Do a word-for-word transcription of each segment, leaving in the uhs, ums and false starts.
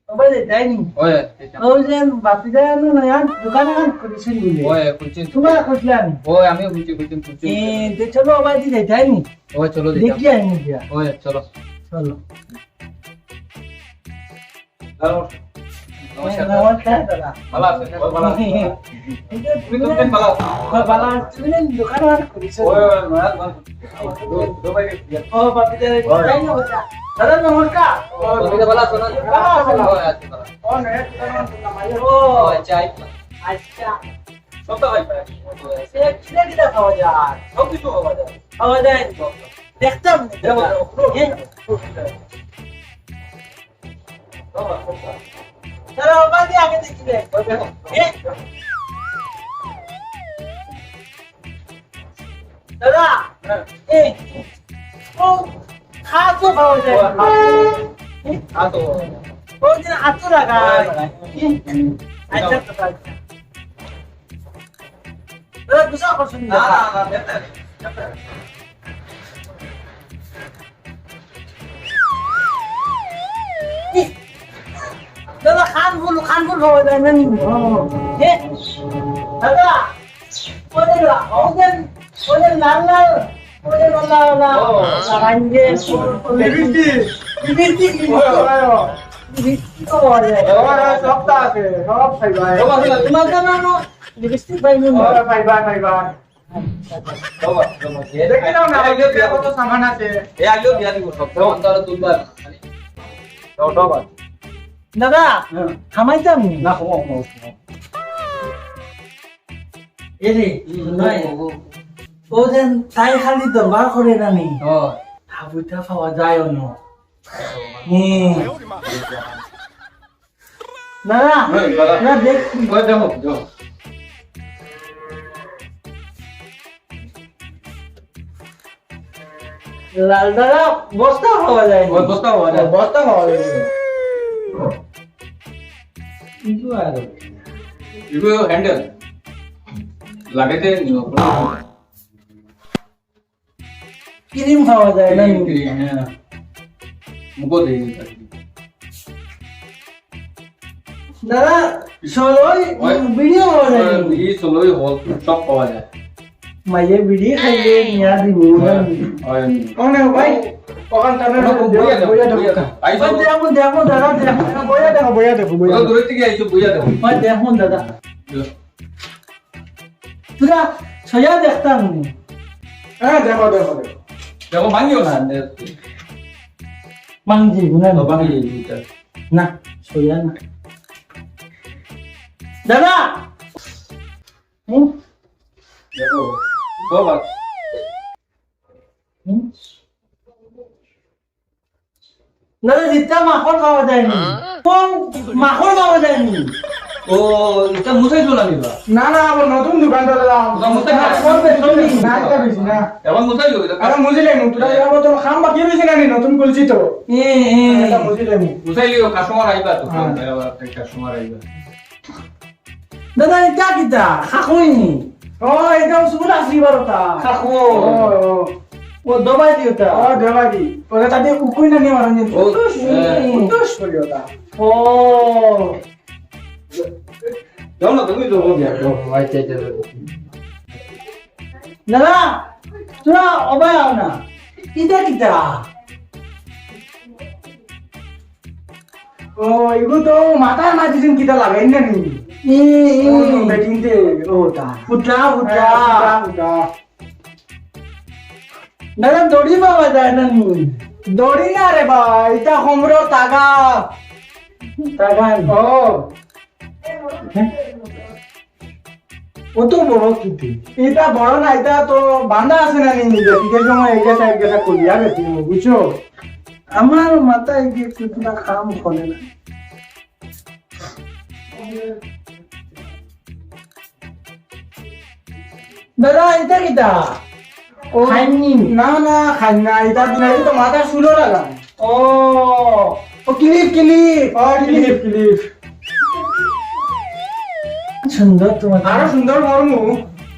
ওবায়দি যাইতায় নি? ওই, ওই যে বাপি যায় না, না, আর দোকান আহান খুলছইন বুলে। ওই, খুলছইন। তুমারে খুলছলা নি? ওই, আমিও খুলছি, খুলছি, খুলছি। এ, তে চলো, ওবায়দি যাইতায় নি? ওই, চলো, যাইতাম। দেখি আইনি গিয়া। ওই, চলো। চলো। হ্যালো। নমস্কার। নমস্কার দাদা। ভালা আছইন? ওই, ভালা আছি। তুমি তো ভালা আছো? ওই, ভালা আছি। তুমি দোকান আহান খুলছো? ওই, ওই, ওই, ওই। ও, বাপি দাদা, ওই। যাই না, বাবা। দাদা, নমস্কার। বাপি দাদা, ভালা আছো না? ভালা আছি, ভালা আছি। ওই, আচ্ছা, আচ্ছা। আচ্ছা। সবতা পাওয়া যায়। সে কিনা কিনা পাওয়া যায়? সব কিছু পাওয়া যায়। পাওয়া যায় তো। দেখতাম। দেখো, দেখো। হ্যাঁ? দাদা, ওবায়দি আগে দেখি রে। এ? দাদা, হ্যাঁ। এ, ও, খাসও পাওয়া যায়। ও, খাসও। ওই যে আতো লাগা। হ্যাঁ, হ্যাঁ। আচ্ছা, আচ্ছা, আচ্ছা। দাদা, বুঝা করছেন না, না? না, না, দেখতে, দেখতে। দাদা, কানফুল, কানফুল পাওয়া যায় না নি? এ? দাদা, ওই যে লা-, ওই যে, ওই যে লাল লাল, ওই যে লাল লাল, লাল। ও। লাগাইন যে। লিপস্টিক। Lipstick, lipstick. ও, ও, ও। লিপস্টিক তো পাওয়া যায়। ও, ও, সবতা আছে, সব পাইবা। সব আছে না? তোমার তো না, না, লিপস্টিক পাইনি। ও, পাইবা, পাইবা। দেখি নাও না, আইলো বিয়া কত সামান আছে। এ আইলো বিয়া দিব, সব সামান তো আর তুলবা না। দাও, দাও বাদ। দাদা, হ্যাঁ। থামাইতাম নি? না, কমাও, কমাও, কমাও। এ রে, হুম, নাই। ও, ও। ও যেন তাই খালি দরবার করে না নি? ও। হাবুটা পাওয়া যায় অন্য। হুম। দাদা, হ্যাঁ, দাদা। না, দেখ। ওই দেখো, দেখো। লাল দাদা, বস্তা পাওয়া যায়। ওই বস্তা পাওয়া যায়। বস্তা পাওয়া যায়। কিন্তু আর এগুলো হ্যান্ডেল। লাগাইতে নিও। ক্রিম পাওয়া যায় না? ক্রিম, ক্রিম, হ্যাঁ। মুখো দিয়ে দিতে পারি। দাদা, চলই, ওই, বিড়িও পাওয়া যায়। ওই, বিড়ি, চলই, হল, সব পাওয়া যায়। মাইয়ে বিড়ি খাইলে নিয়া দিব। হয়, হয়। কোনে ভাই? ওখান তাহলে ওখানে বইয়া দেখো, বইয়া দেখো। বইয়া দেখো। আইসো। ওই দেখো, দেখো, দাদা, দেখো। বইয়া দেখো, বইয়া দেখো, বইয়া ওই দেখো। দূরে থেকে আইসো, বইয়া দেখো। ওই দেখো, দাদা। তোরা ছয়া দেখতাম নি। হ্যাঁ, দেখো, দেখো, দেখো। দেখো, ভাঙিও না, নে। ভাঙি যাইবো না। তো ভাঙি যাইবো, এটা। না, ছয়া না। দাদা! হুম? দেখো, বাবা। হুম? না, না, ইটা মাখন পাওয়া যায়নি। কোন মাখন পাওয়া যায়নি? ও, ইটা মুছাই চলা নিবা? না, না, আবার নতুন দোকান তো দাদা। ওটা মুছাই না? কোন বেশি না, ইটা বেশি না। এখন মুছাই যাবে, এটা আরে মুছি লাইমু, তোরা এবার তো খাম বাকি রইছে না নি, নতুন খুলছি তো। এ, এ। এটা মুছি লাইমু। মুছাই লিও, কাস্টমার আইবা তো, হ্যাঁ। আবার একটা কাস্টমার আইবা। দাদা, ইটা কিতা? খাকই নি? ও, ইটা চুল আশি বারোটা। খাকো। ও, ও। ও, দবাই দিও তা। ও, দবাই দি। ওরে তাতে উকুই না নিয়ে মারুন দিন। ও, ফুটুস, হ্যাঁ। ফুটুস করি ওটা। ও। যাও না, তুমি যাও, যাও, যাও। আচ্ছা, আচ্ছা, যাও। দাদা, তোরা ওবায় আও না। ইটা কিতা? ও, এগু তো মাথার মাঝে যেন কিতা লাগাই না নি? ই, ই। ও, বেটিং দে, ও, তা। ফুটা, ফুটা। হ্যাঁ, ফুটা, ফুটা। দাদা, দড়ি পাওয়া যায় না নি? দড়ি না রে ভাই, ইটা হোমরো তাগা। তাগা নি? ও। হ্যাঁ? অত বড় কিতা? ইটা বড় না, ইটা তো বান্ধা আছে না নি? বেটিকে সময় এক গেছা, এক গেছা খুলিয়া বেটি, বুঝছো? আমার মাথায় কি কিতা কাম করে না। দাদা, ইটা কিতা? ও, খাইনি? না, না, খাই না। ইটা দিলে তো মাথার চুলো লাগা। ও, ও, ক্লিপ, ক্লিপ। ও, ক্লিপ, ক্লিপ। সুন্দর তোমার। আরো সুন্দর করমু।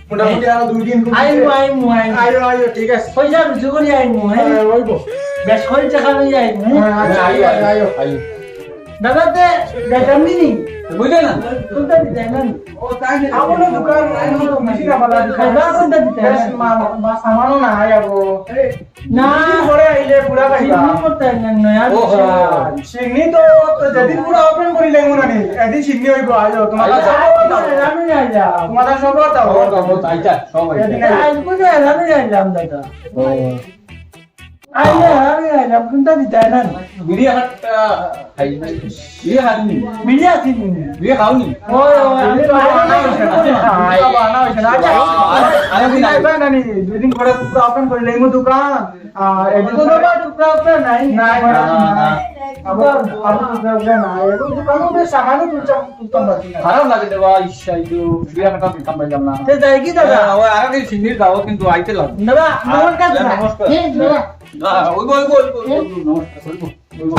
মোটামুটি আরো দুই দিন। আইমু, আইমু, আইমু। আইও, আইও, ঠিক আছে। পয়সা রুজু করি আইমু, হ্যাঁ? হ্যাঁ, ওইব। বেশ করি টাকা লই আইমু, হ্যাঁ? হ্যাঁ, আচ্ছা, আইও, আইও, আইও। আইও। দাদা, তে যাইতাম নি? বুঝলে না? কোনটা দিতে না? ও, তাই না? আমার দোকান, আমি তো বেশি না বালা দোকান। দাদা, কোনটা দিতে? বেশ, মা, মা, সামানও না, আয় যাবো। না। দুদিন পরে আইলে পুরা খাইবা। সিন্নি করতে না, নয়া ও, দোকান। হ্যাঁ। সিন্নি তো, তো যেদিন পুরা open করি লাগবো না নি, এদিন সিন্নি হইবো, আয় যাও, তোমার আচ্ছা, কাছে। আচ্ছা, আমি যাই যাও। তোমার কাছে সব দাও। সব দাও, সব দাও, আচ্ছা, সব দাও। এদিন আই- আজ বুঝে আমি যাইলাম, দাদা। ও। আইলে, আমি আইলাম, কোনটা দিতে না? বিড়ি একটা খাই। বিড়ি খাওনি? বিড়ি আছিনি? বিড়ি খাওনি? ওই, ওই, আমি তো আনা হইছে না। আনা হইছে না। আচ্ছা, আরো দিন আইবা না নি? দুই দিন পরে পুরা open করি লাগবো দোকান। আর এদিন তো বাবা টুকরা উপরে নাই। নাই, না, না, না। না। আবার, আবার টুকরা উপরে নাই। এখন দোকানও বেশ সামান্য তুলতাম, তুলতাম পারছি না। খারাপ লাগে রে ভাই, ইস, এই যে বিড়ি একটা দিতাম পাইলাম না। তে যাই কি দাদা? হ্যাঁ, ওই আরো দিন সিন্নির দাওয়াত কিন্তু আইতে লাগবে। দাদা, হ্যাঁ, নমস্কার দাদা। নমস্কার। হে, দাদা। না, ওইবো, ওইবো, ওইবো, ওইবো, নমস্কার, ওইবো, ওইবো।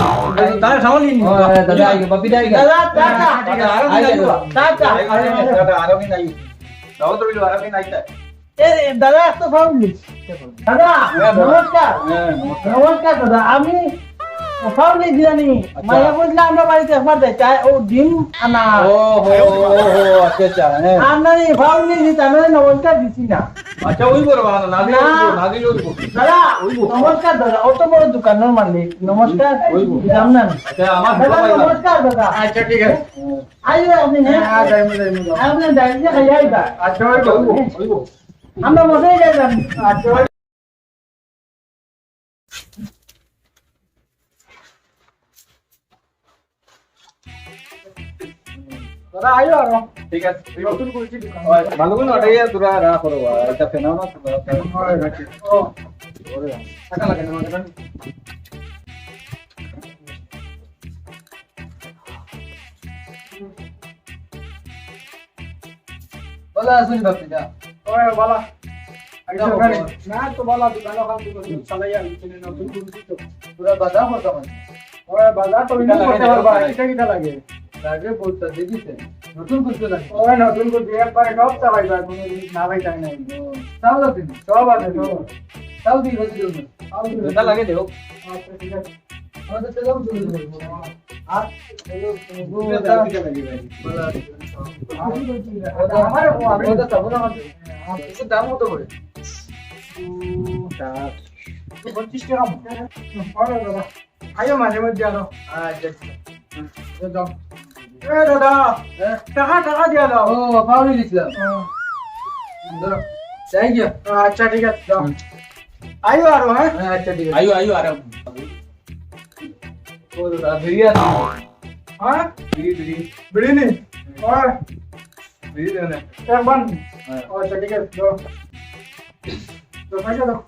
দাদা, সামনে নিন। ও, দাদা, আইগো, বাপিদা আইগো। দাদা, টাটা। দাদা, আরো দিন আইগো। টাটা। আইগো, আইগো, দাদা, আরো দিন আইগো। দাও তো, আরো দিন আইতা। এ, দাদা, এত ফাউল নিস। দাদা, হ্যাঁ, দাদা। নমস্কার। হ্যাঁ, নমস্কার। নমস্কার, দাদা। আমি ফাউল নিস দিলানি। আচ্ছা। মায়া বুঝলে আমরা বাড়িতে একবার যাই, চাই ও ডিম আনা। ও হো, ও হো, আচ্ছা, আচ্ছা, হ্যাঁ। আর না নি, ফাউল নিস দিতে, আমি নমস্কার দিছি না। আচ্ছা, ওই বড় বাহানা, না দিলে না। ওই বড়, না দিলে ওই বড়। দাদা, ওই বড়। নমস্কার দাদা, অত বড় দোকানের মালিক, নমস্কার ওই বড়। দিলাম না। আচ্ছা, আমার দাদা, দোকান নমস্কার দাদা। আচ্ছা, ঠিক আছে। আইবা আপনি, হ্যাঁ? হ্যাঁ, যাইমু, যাইমু, যাইমু। আপনি ডাইরেক্ট খাইয়া আইবা। আচ্ছা, ওই বড়, ওই বড়। আমরা মজাই যাইলাম। আচ্ছা, ওই দাদা, আইও আরো। ঠিক আছে। নতুন খুলছি দোকান। ওই, ভালো করে ওটাই আর তোরা রাখ করো, আর এটা ফেনাও না, তোরা। ওই, রাখি। ও। ওরে, টাকা লাগে না, আমার কাছে। ভালা আছইন বাপিদা? ওই, ভালা। আইছো কেনে? না তো, ভালা, দোকান ওখান থেকে চালাই আর কিছু নেই, নতুন খুলছি তো। পুরা বাজার করতাম আমি। ওই, বাজার তো কিতা লাগে করতে পারবা, রে? কিতা কিতা লাগে? লাগে বলতে দেখিছে। নতুন খুলছো নাকি? ওই, নতুন খুলছি, একবারে সব চালাই যায়, কোনো জিনিস না পাই তাই নাই। ও, চাউল আছে নি? সব আছে, সব আছে। চাউল দিই, ভাজি দেবো। চাউল দিই। যেটা লাগে দেও। আচ্ছা, ঠিক আছে। আমাদের তো দাম চলে যাবে। আর হলো, দুধের দাম কিতা লাগে ভাই? আমার, আমার, ওটা চাবো না, আমার, আমার কিছু দাম হতো পারে। ও, ষাট। পঁচিশ টাকা। আরে দাদা, আইও মাঝে মধ্যে আরো। আচ্ছা, আচ্ছা। এই দাও। এ দাদা, হ্যাঁ? টাকা, টাকা দিয়া দাও। ও, পাউরি দিছিলাম। হ্যাঁ। ধরো। যাই গিয়া। আচ্ছা, ঠিক আছে, দাও। হুম। আইও আরো, হ্যাঁ? হ্যাঁ, আচ্ছা, ঠিক আছে। আইও, আইও, আরো। ও দাদা, বিড়ি আছে? হ্যাঁ? বিড়ি, বিড়ি। বিড়ি নি? ওই। বিড়ি দেন না। একবার নি? হ্যাঁ। আচ্ছা, ঠিক আছে, দাও। তো পয়সা দাও।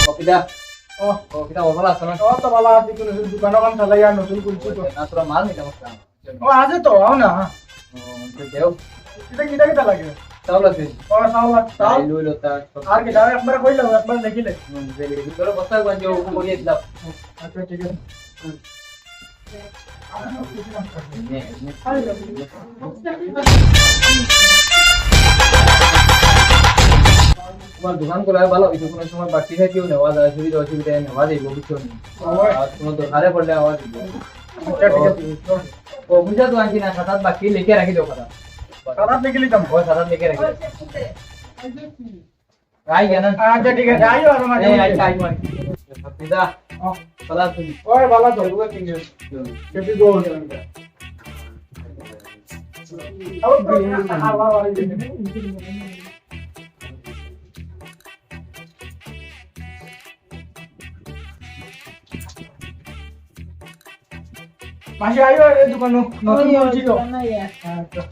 বাপিদা। ও। বাপিদা, ও ভালা আছো না? ও তো ভালা আছি, কিন্তু দোকান ওখান চালাই আর নতুন খুলছি তো। না, তোরা মাল নিতে পারতাম। ও, আছে তো, আও না। ও, তো দেও। কিতা, কিতা, কিতা লাগে? চাউল আছে। ও, চাউল আর চাউল। চাউল হইলো তার সব। আর কিতা, একবার কইলাম, একবার দেখিলে। হুম, দেখি, দেখি। তোরা বস্তা গঞ্জে ও করিয়ে দিলাম। আচ্ছা, ঠিক আছে। তোমার দোকান খোলা ভালা অইছে, কোনো সময় বাড়তি থাকিও নেওয়া যায়, সুবিধা অসুবিধা নেওয়া যাইব, বুঝছো নি? আর কোনো দরকারে পড়লে আওয়া যাইব। আচ্ছা, ঠিক আছে। ও, বুঝা তো আনছি না, খাতাত বাকি লিখে রাখি দাও খাতা। খাতাত লিখে লিতাম। ও, খাতাত লিখে রাখি দাও। আই গেলেন। আচ্ছা, ঠিক আছে, আইও আরো মাঝে এই, মধ্যে। আচ্ছা, আইও আর কি। দিদা, ও। ভালা আছো নি? ওই, ভালা তো। ওই, ঠিক আছে। হুম। সেটি তো হচ্ছে না। মাসি, আইও, এই দোকানো, নতুন ওই, ওই খুলছি তো। দোকানো, ইয়া। আচ্ছা।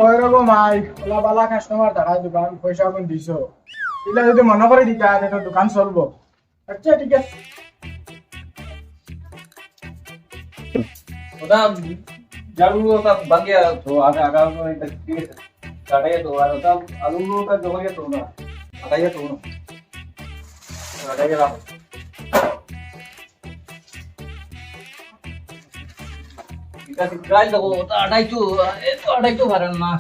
ওই রকম আই, ওলা বালা কাস্টমার দেখা দোকান, পয়সা কোন দিছো? ইলা যদি মনে করে দিতা, তে তো দোকান চলবো। আচ্ছা, ঠিক আছে। ওটা ঝাড়ু ওটা বাদ দিয়া তো আগে আগে আগে এটা ঠিক আছে। কাটাইয়া তো আর ওটা আলু ওটা জমাইয়া তো না। কাটাইয়া তো না। কাটাইয়া রাখো। ট্রায়াল দেখো, ও তো আটাই তো, এ তো আটাই তো পারেন না।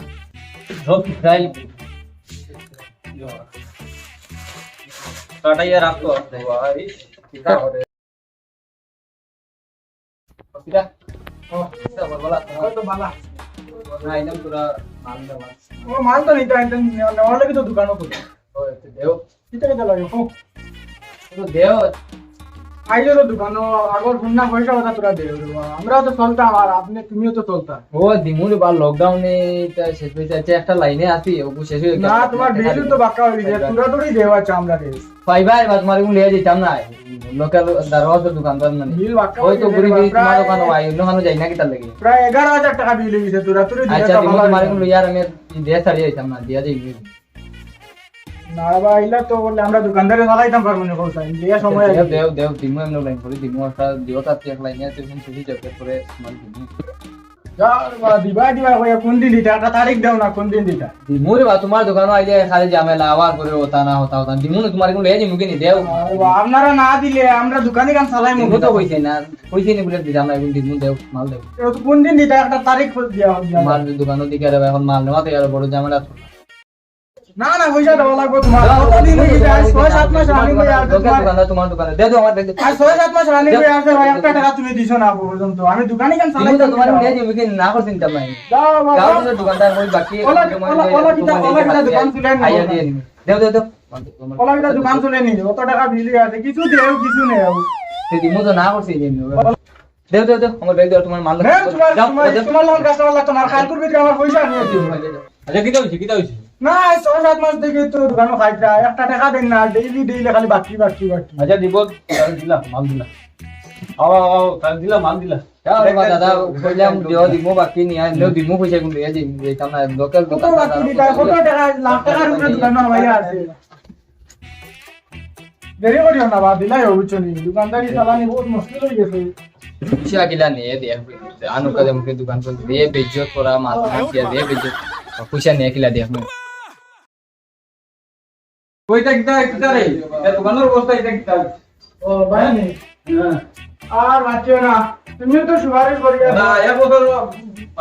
সব ট্রায়াল। আটাইয়া রাখো, ভাই। কিতা করে? কিতা? ও, কিতা বল, বলা, তোমার তো বালা। না, একদম পুরা মাল দেওয়া। ও, মাল তো নিতে, একদম নেওয়া, নেওয়ার লাগি তো দোকানও খুলি। ও, একটু দেও। কিতা কিতা লাগে, কও। একটু দেও। আইলে তো দোকানও, আগর পুরনা পয়সা কথা তোরা দেও রে বাবা। আমরাও তো চলতাম, আর আপনি, তুমিও তো চলতা। ও, দিমু রে বা, লকডাউনে এটা শেষ হইছে। আচ্ছা, একটা লাইনে আছি, ওগু শেষ হয়ে না, গেছে। তোমার বিল তো বাক্কা হয়ে গেছে, তোরা তোরই দেওয়া আছে আমরা রে। ভাই, ভাই, বা তোমার এগুলো লইয়া যাইতাম না। লোকাল দারোয়াজ দোকানদার মানে। বিল বাক্কা ওই তো হয়ে গেছে, ঘুরি ফিরি তোমার প্রায়, দোকানে আই, অন্য খানো যাই না কিতার লাগি। প্রায় এগারো হাজার টাকা বিল হয়ে গেছে, তোরা তোরই আচ্ছা, দিলে তুমি তো তোমার ভালো এগুলো লইয়া আর আমি দেশ ছাড়িয়ে যাইতাম না, দিয়া যাই। না বা, ইলা তো বললে আমরা দোকানদারে চালাইতাম পারবো না, কও চাই, দিয়া সময় দেও, আছে। দেও, দেও, দিমু এমনি লাইন করি, দিমু একটা দিও, তার এক লাইনে আছে, এখন ছুটি যাবে পরে তোমার দিমু। যা রে বা, দিবা, দিবা কইয়া কোন দিন দিতা? একটা তারিখ দাও না, কোন দিন দিতা? দিমু রে বা, তোমার দোকানও আইলে খালি ঝামেলা, আবার করে ওটা না, ওটা, ওটা। দিমু না, তোমার এখন লইয়া দিমু কিনি, দেও। আরে বা, আপনারা না দিলে আমরা দোকানে কান চালাই দিমু মুখে তো তো। কইছে না, কইছে নি বলে দিতাম না, এখন দিমু, দেও, মাল দেও। এ তো কোন দিন দিতা? একটা তারিখ দিয়া, দিয়া। মাল দোকানও দিকে রে বা, এখন মাল নেওয়া তো আর বড় ঝামেলা। না, না, পয়সা দেওয়া লাগবো তোমার। দাও, কতদিন হয়ে গেছে? আজ ছয় সাত মাস রানিং হয়ে আছে দোকান, তোমার। দোকান, দে, দে, আমার ব্যাগ দে। আজ ছয় সাত মাস রানিং দে। হয়ে আছে ভাই, একটা টাকা তুমি দিছো না পর্যন্ত। আমি দোকানে কেন চালাই দিমু তো তোমার, না। নিয়ে যাবো, কি না করছি নিতাম নাই। যাও, বাবা। যাও, তুমি দোকানদার, ওই বাকি ওলা, তোমার ওলা, ওই ওলা কিতা, তোমার ওলা কিতা দোকান খুলে নি। আইয়া দিয়ে দিবি। দেও, দেও, দেও। ওলা কিতা দোকান খুলে নি। অত টাকা বিলি আছে, কিছু দেও, কিছু নেও। সে দিমু তো না করছি এই জন্য। দেও, দেও, দেও, আমার ব্যাগ দেও, তোমার মাল দেও। হ্যাঁ, তোমার, যাও, তোমার, দেও। তোমার লোক কাস্টমার লাগতো না, আর কালকুর ভিতরে আমার পয়সা নিয়ে দিও। আচ্ছা, কিতা হইছে, কিতা হইছে? না, এই ছয় সাত মাস থেকে তো দোকানও খাইতা, একটা টাকা দেন না, ডেইলি, ডেইলি খালি বাকি, বাকি, বাকি। আচ্ছা, দিব, তাহলে দিলা, মাল দিলা। আও, আও, আও, তাহলে দিলা, মাল দিলা। যাও রে বা দাদা, কইলাম, দিও, দিমু, বাকি নিয়া, এমনিও দিমু, পয়সা কিন্তু এই যে, এই কাম না, লোকাল কত দোকান, বাকি দিতা? কত টাকা, লাখ টাকার উপরে দোকান না, ভাই, আছে। দেরি করিও না বা, দিলাই অইবো, বুঝছো নি? দোকানদারি চালানি বহুত মুশকিল হয়ে গেছে। পয়সা কিলা নিয়ে দেখ, আনুকা যেমন কি দোকান চলছে, দিয়ে বেইজ্জত করা, মাথা মারিয়া দিয়ে বেইজ্জত, পয়সা নিয়ে কিলা দেখ। ওইটা কিতা, কিতা রে? এ দোকানের অবস্থা এটা কিতা? ও, ভাই নি? হ্যাঁ। আর মাতিও না, তুমি তো সুপারিশ করিয়া না, এক বছর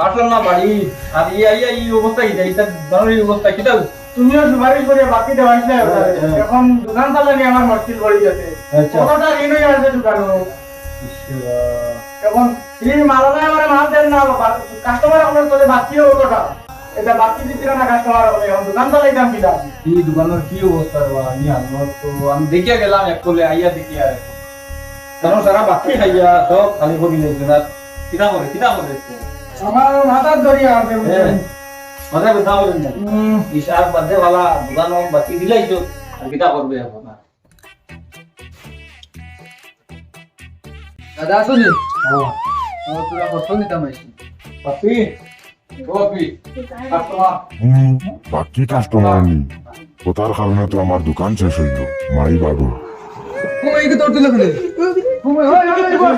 আসলাম না বাড়ি, আর এই, এই, এই অবস্থা কিতা? এটা বাড়ির অবস্থা কিতা? তুমিও সুপারিশ করিয়া বাকি দেওয়াইছ না। হ্যাঁ, হ্যাঁ। এখন দোকান চালানি আমার মুশকিল পড়ি গেছে। আচ্ছা। কতটা ঋণ হয়ে আছে দোকানো। ইস রে বাবা। এখন এই মালালা আমার মাল দেন না, কাস্টমার আপনার তোদের বাকিও কতটা। এটা বাকি দিতে না কাস্টমার হলে এখন দোকান চালাইতাম কিনা? এই দোকানের কি অবস্থা রে বাবা? আমি আনবো তো, আমি দেখিয়া গেলাম এক কোলে, আইয়া দেখি আর এক কোলে। কারণ সারা বাকি খাইয়া সব খালি করি নিয়েছে না। কিতা করে, কিতা করে? আমার মাথার দড়ি আছে, বুঝলেন? হ্যাঁ, মাথা ব্যথা করেন না। হুম। হিসাব বাদে ভালা দোকানও বাকি দিলাই তো, আর কিতা করবে এখন? দাদা, আছো নি? হ্যাঁ। ও, তোরা কত নিতাম আইছি? বাকি? ও, বাকি। কাস্টমার। হুম, বাকি কাস্টমার নি। কথার কারণে তো আমার দোকান শেষ হইল। মাই বাবু। ও, এই কি তোর তুলে ফেলে? ও, ওই, ওই, ওই, ওই।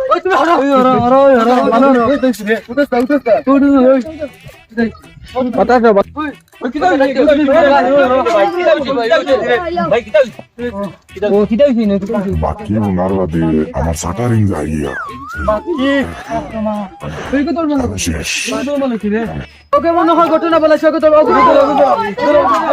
ওই, তুমি হাঁটো। ওই, হাঁটো, হাঁটো, ওই, হাঁটো, হাঁটো, হাঁটো। ওই, দেখছি রে। উঠোস না, উঠোস না। উঠ, উঠ, উঠ, ওই। কথা আছে, বা- ওই, ওই, কিতা হইছে? কিতা হইছে? ভাই, কিতা হইছে? ভাই, কিতা হইছে? ও, কিতা হইছে? না, কিতা হইছে? বাকি ওনার বাদে আমার শাটারিং যাইয়া। বাকি, তুই কত বলো? আমি শেষ। কত বলো কি রে? ওকে, মনে হয় ঘটনা বলা শেষ করতে হবে। ওকে, ওকে, ওকে, ওকে।